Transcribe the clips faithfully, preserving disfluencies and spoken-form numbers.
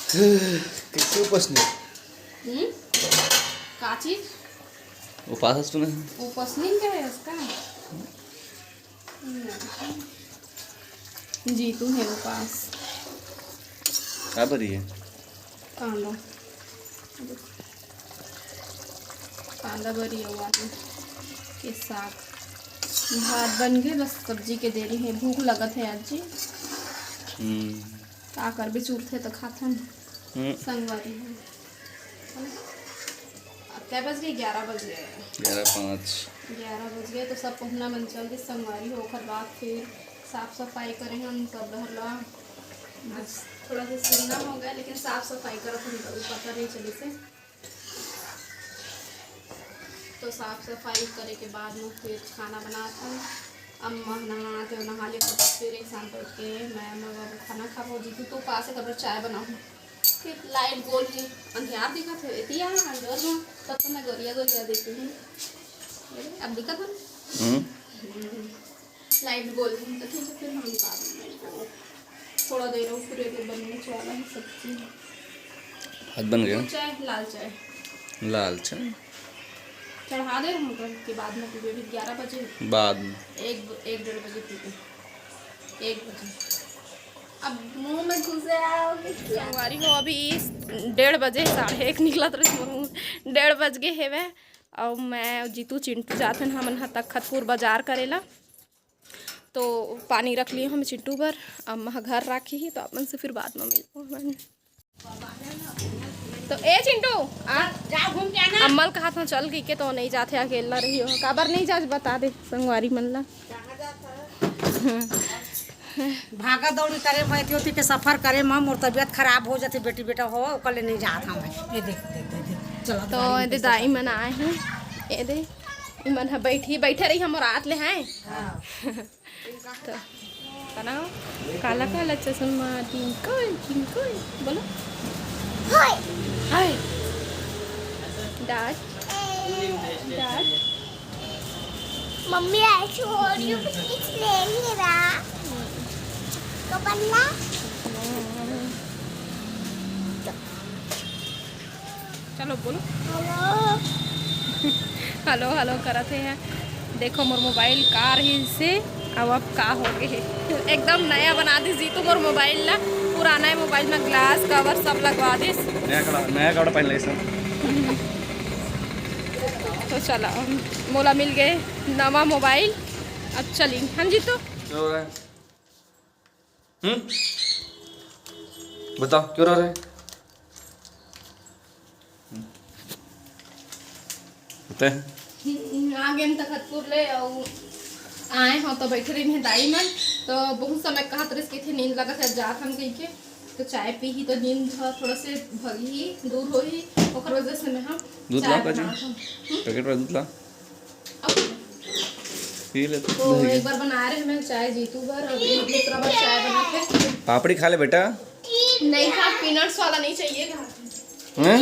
कैसे उपास नहीं? हम्म? का चीज? उपास हस तूने? उपास नहीं करे इसका? नहीं। जीतू है उपास। का बरी है? कांदा। कांदा बरी है, आलू के साग। भात बन गए, बस सब्जी के देरी है। भूख लगत है आज जी। हम्म। का करबे, चुरथे तो खाथन। हम्म। संगवारी हो। अब क्या बज गए? ग्यारह बज गए। ग्यारह पाँच। ग्यारह बज गए, तो सब पहुना मन चल गए संगवारी हो। ओकर बाद फिर साफ सफाई करे हम सब डहर ला। बस थोड़ा सा सुन्ना हो गया, लेकिन साफ सफाई करत हम कभी पता नहीं चली से। तो साफ सफाई करे के बाद में फिर खाना बनात हन। अम्मा नहा के, नहा ले, तो फिर एक साथ बैठ के मैं, मैं बाबू खाना खाबो। जीतू तो पास है, कब चाय बनाऊँ। फिर लाइट गोल है, अंधियार दिखत है, एती आ अंजोर में, तब तो मैं गोरिया गोरिया देखती हूँ। अब दिखत है? हम्म। लाइट गोल है, तो ठीक है, फिर हम बाद में थोड़ा देर और फिर ये बनने वाला है सब्जी। भात बन गया। दूध चाय, लाल चाय। लाल चाय। चढ़ा दे हम कर के बाद में पीबे, अभी ग्यारह बजे। बाद में। एक, एक डेढ़ बजे पीबे। एक बजे। अब मुंह में घुसे आओगे क्या? संगवारी हो, अभी डेढ़ बजे, साढ़े एक निकलत रहिस मोर मुंह, डेढ़ बज गए हेवे। अउ मैं, जीतू, चिंटू जाथन हमन ह तखतपुर बाजार करेला। तो पानी रख लिए हम चिंटू बर, अम्मा ह घर राखी ही, तो अपन से फिर बाद में मिलबो हमन। तो ए चिंटू, आ, जा घूम के आना। अम्मा ल कहा था चल कहिके, तो नहीं जाथे, अकेला रही हो। काबर नहीं जात, बता दे संगवारी मन ला। भागा दौड़ी करे म, एती ओती के सफर करे म मोर तबीयत खराब हो जाथे बेटी बेटा हो, ओकर ले नहीं जात हूँ मैं। ये देख, देख, देख, देख। चलो, तो गाड़ी में एदे पैसा दाई मन आए हैं, एदे इमन ह बैठी, बैठे रही हमर आत ले हैं। हाँ। तो बनाओ, काला काला चश्मा, twinkle twinkle, बोलो। हाय। हाय। Dad। Dad। Mummy, I told you कुछ ले नहीं रहा। तो बनना। चलो बोलो। हेलो। हेलो हेलो करत हे। देखो मोर मोबाइल का रहिस हे, अब अब का हो गए हे, एकदम नया बना दिस जीतू मोर मोबाइल ला। पुराना मोबाइल में ग्लास कवर सब लगवा दिस। नया कपड़ा, नया कपड़ा पहन ले सब। तो चलो, मोला मिल गए नवा मोबाइल। अब चली हम जीतू। हम्म? बताओ, क्यों रो रहे हैं? हम्म। बताए। हम्म, आ गेन तखतपुर ले, अउ आए हो तो बैठे रहिन हे दाई मन। तो बहुत समय कहत रहिस कि थे नींद लगत है, जात हम कहिके। तो चाय पी ही तो नींद ह थोड़ा से भगी ही, दूर हो ही, ओकर वजह से मैं हम दूध चाय लाओ काजी। बनात हूँ। हम्म? पैकेट वाला दूध ला। पी ले तो तो नहीं। एक बार बना रहे मैं चाय जीतू बर, और एक दूसरा बार चाय बना के। पापड़ी खा ले बेटा। नहीं खा, peanuts वाला नहीं चाहिए। हैं?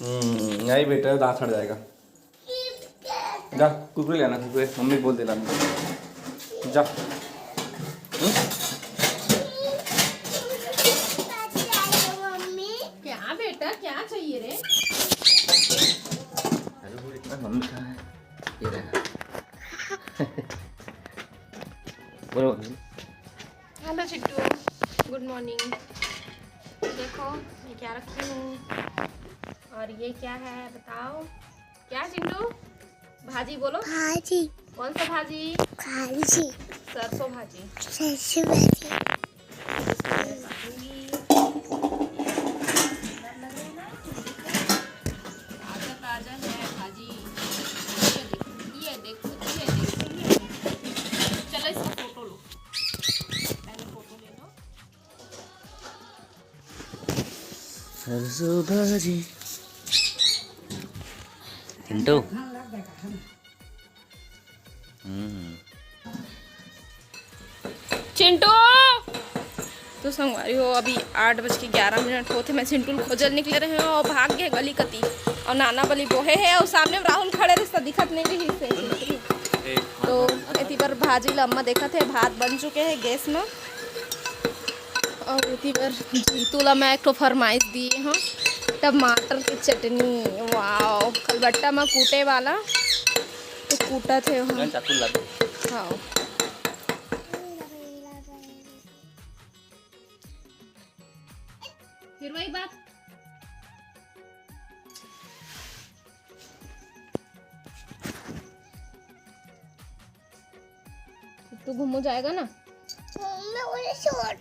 हम्म, नहीं बेटा, दांत हट जाएगा। जा, कुरकुरे ले आना, कुरकुरे। मम्मी को बोल दे लाने। जा। हम्म? क्या बेटा, क्या चाहिए रे? अरे वो इतना मम्मी कहाँ है? ये रहा। बोलो मम्मी। हेलो चिट्टू, गुड मॉर्निंग। देखो मैं क्या रखी हूँ, और ये क्या है बताओ? क्या चिंटू? भाजी बोलो। भाजी। कौन सा भाजी? भाजी। सरसों भाजी। सरसों भाजी। ताजा ताजा है भाजी। ये देखो, ये देखो, ये देखो, ये देखो। चलो इसका फोटो लो, पहले फोटो ले लो। सरसों भाजी। चिंटू। हम्म। चिंटू। तो संगवारी हो, अभी आठ बज के ग्यारह मिनट होथे, मैं चिंटू ल खोजल निकले रहे हो और भाग गए गली कती। और नाना बली बोहे है और सामने में राहुल खड़े रहिस त दिखत नहीं रहिस हे। तो एती बर भाजी ल अम्मा देखत हे, भात बन चुके हे गैस में। अउ एती बर जीतू ला मैं एक ठो फरमाइश दिए हूँ, टमाटर के चटनी। वाओ, खलबट्टा में कूटे वाला, तो कूटत हे वहाँ। चाकू ला। हाँ। फिर वही बात। तू घूमू जाएगा ना? मम्मी, मुझे छोड़,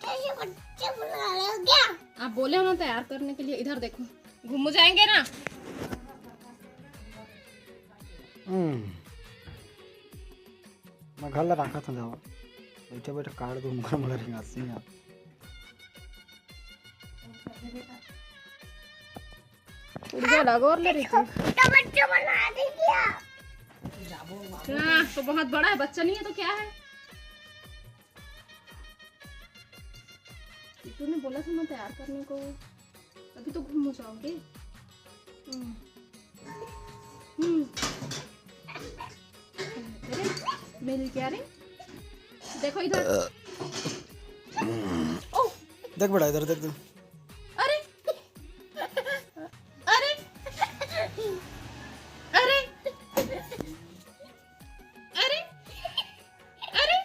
कैसे बच्चे बुला रहे हो क्या? आप बोले हो ना तैयार करने के लिए। इधर देखो, घूमू जाएंगे ना। हम्म। मैं घर ला राखत हूँ, जाओ। बैठे बैठे काट दो, मुखर मुखर रिंगासी है। उड़ गया, लगा और ले रही थी। छोटा बच्चा बना दे क्या? हाँ, तो बहुत बड़ा है, बच्चा नहीं है तो क्या है? तूने बोला था ना तैयार करने को, अभी तो घूम जाओगे। हम्म। हम्म। अरे, मिल गया रे। देखो इधर। ओ, देख बेटा, इधर देख तू। अरे, अरे, अरे, अरे, अरे।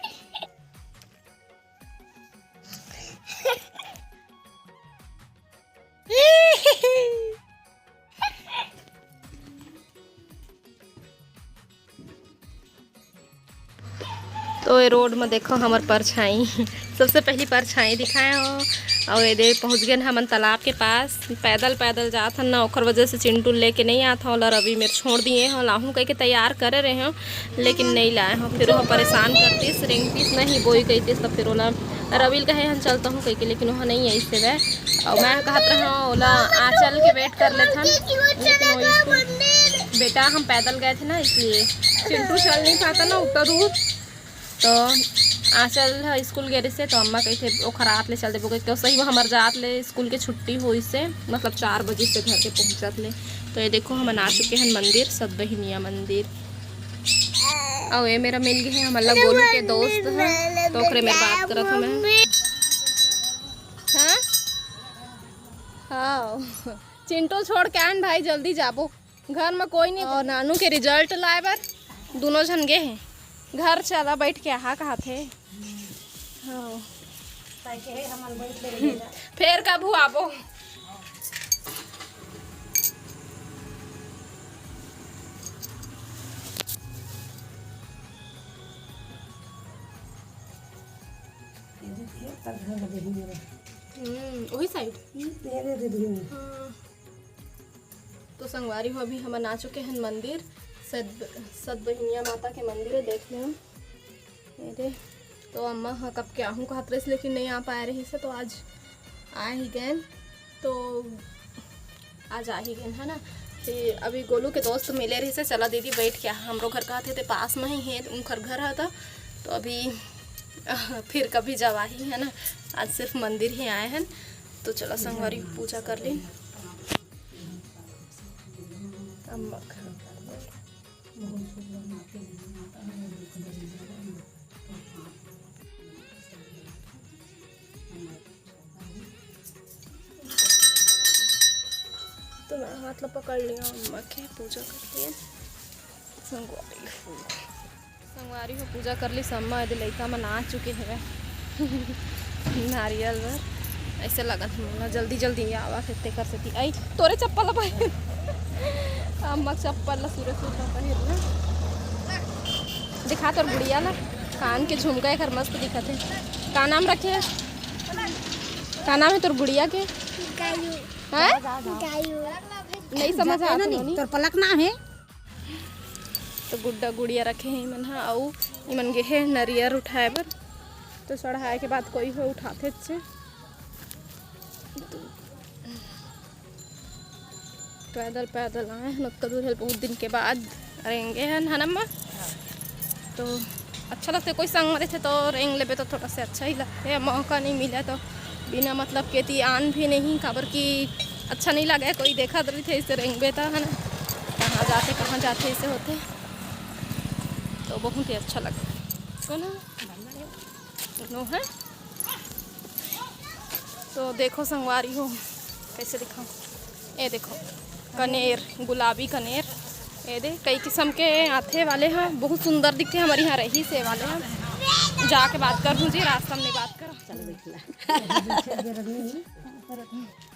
तो ये रोड में देखो हमर परछाई, सबसे पहली परछाई दिखाए हो। और ये दे पहुँच गए हमन तालाब के पास। पैदल पैदल जात हन ना, ओखर वजह से चिंटू लेके नहीं आत हन। ओला रवि मेर छोड़ दिए हन, लाहूँ कह के तैयार करे रहे हन, लेकिन नहीं लाए हन। फिर वो परेशान करतीस, रेंगतीस, नहीं बोई कहतीस, तो फिर ओला रवि ल कहे हन चलता हूँ कह के, लेकिन वह नहीं आई से वह। और मैं कहत रहा ओला आँचल के वेट कर लेथन, लेकिन वो इसको, बेटा हम पैदल गए थे ना, इसलिए चिंटू चल नहीं पाता ना उतना दूर। तो आँचल ह स्कूल गे रहिसे, तो अम्मा कहिथे ओखर आत ले चल देबो कहिके। सही वो हमर जात ले स्कूल के छुट्टी होइसे, मतलब चार बजे से घर के पहुँचत ले। तो ये देखो हमन आ चुके हैं मंदिर, सत बहिनिया मंदिर। अउ ये मेरा मिल गए हैं हमला गोलू के दोस्त है, तो ओकरे मेर बात करत हूँ मैं। हाँ? हाँ। चिंटू छोड़ के आन भाई, जल्दी जाबो। घर में कोई नहीं। और नानू के रिजल्ट लाए बर दोनों झन गे हैं। घर चला बैठ के आहा कहा थे। हाँ। ताकि हे हमन बैठ ले रहिए जा। फेर कभू आबो। ये देखिए, तब घर लगे ही मेरे। हम्म, वही साइड। ये तेरे दे दिए। हाँ। तो संगवारी हो, अभी हमन आ चुके हैं मंदिर, सत, सत बहिनिया माता के मंदिर है, देख ले हम। ये दे, तो अम्मा ह कब के आहूँ कहत रहिस, लेकिन नहीं आ पाए रहिस, तो आज आ ही गए, तो आज आ ही गए, है ना। फिर अभी गोलू के दोस्त मिले रहिस, चला दीदी बैठ के हमरो घर कहत हे, ते पास में ही है उनकर घर है, तो, तो अभी फिर कभी जब आही, है ना। आज सिर्फ मंदिर ही आए हैं, तो चला संगवारी पूजा कर ली। अम्मा घर। तो मैं हाथ ला पकड़ लिया, अम्मा के पूजा करके संगवारी। संगवारी हो पूजा कर ली सम्मा, एदे लइका मन आ चुके हवे। नारियल बर ऐसे लगत हे मोला जल्दी जल्दी आवा थे तेकर सेती। आई तोरे चप्पल ला पहिर। अम्मा चप्पल ला सुरे सुर ला पहिर ना। दिखा तोर गुड़िया ला, कान के झुमका एकर मस्त दिखत हे। का नाम रखे हे? का नाम हे तोर गुड़िया के? गायू। हैं? गायू। नहीं समझ जाता आत नहीं। तोर पलक नाम हे। तो गुड्डा गुड़िया रखे हैं इमन हा, अउ इमन गे हे नरियर उठाए बर। तो चढ़ाए के बाद कोई हो उठाथे चे। तो पैदल पैदल आए हैं, ओतका दूर है, बहुत दिन के बाद रेंगे हैं, है ना अम्मा? तो अच्छा लगता है, कोई संग में रहते तो रेंग लेबे तो थोड़ा सा अच्छा ही लगता है। मौका नहीं मिला तो बिना मतलब के ती आन भी नहीं, काबर कि अच्छा नहीं लगे, कोई देखा रही थे इसे रेंगबे था, है ना, कहाँ जाते, कहाँ जाते, ऐसे होते, तो बहुत ही अच्छा लगे। कौन है? दोनों है। तो देखो संगवारी हो, कैसे दिखाऊं, ये देखो कनेर, गुलाबी कनेर, ये दे कई किस्म के आथे वाले हैं, बहुत सुंदर दिखते हैं। हमारे यहाँ रही से वाले हैं, जाके बात कर दूँ जी, रास्ता में बात करो। चलो बैठ ला।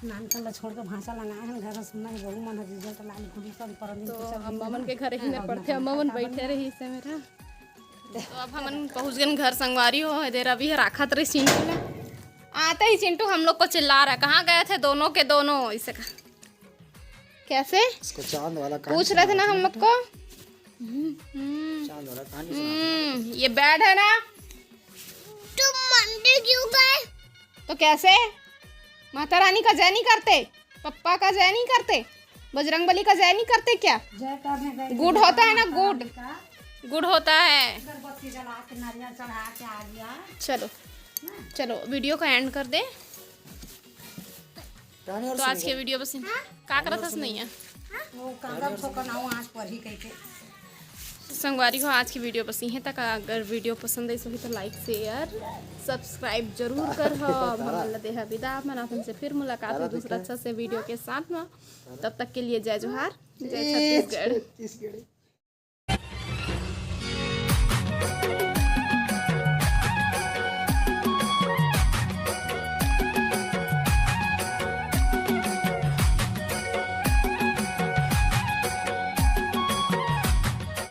नानकन ला छोड़ के भाषा लगा है घर सुनना है, बहू मन हजीजन तो लाल गुड़ी सब पर तो अम्मा मन के घर ही में पड़थे, अम्मा मन बैठे रही से मेरा। तो अब हमन पहुंच गए घर संगवारी हो, इधर अभी राखत रही चिंटू ला। आते ही चिंटू हम लोग को चिल्ला रहा, "कहाँ गए थे दोनों के दोनों?" इसे कहा। कैसे? इसको चांद वाला कहानी पूछ रहे थे ना हम लोग को। हम्म, हम्म। चांद वाला कहानी सुना। हम्म, ये बैड है ना? तुम मंदिर क्यों गए? तो कैसे? माता रानी का जय नहीं करते? पप्पा का जय नहीं करते? बजरंग बली का जय नहीं करते क्या? जय करने गए गुड़ थे होता है ना, भगवान गुड़। का। गुड़ होता है। अगरबत्ती जला के, नारियल चढ़ा के आ गया। चलो, चलो, वीडियो का एंड कर दे। कहानी और तो आज सुनिए। के वीडियो बस इतना। का करत हस नहीं है? वो कागज ठोकर ना हो, आज पढ़ी कह के। संगवारी हो, आज की वीडियो बस यहीं तक। अगर वीडियो पसंद आई सही तो लाइक, शेयर, सब्सक्राइब जरूर कर हो। अब हमन ला देहा विदा, मन आपन से फिर मुलाकात हो दूसरा अच्छा से वीडियो के साथ में। तब तक के लिए जय जोहार, जय छत्तीसगढ़। छत्तीसगढ़।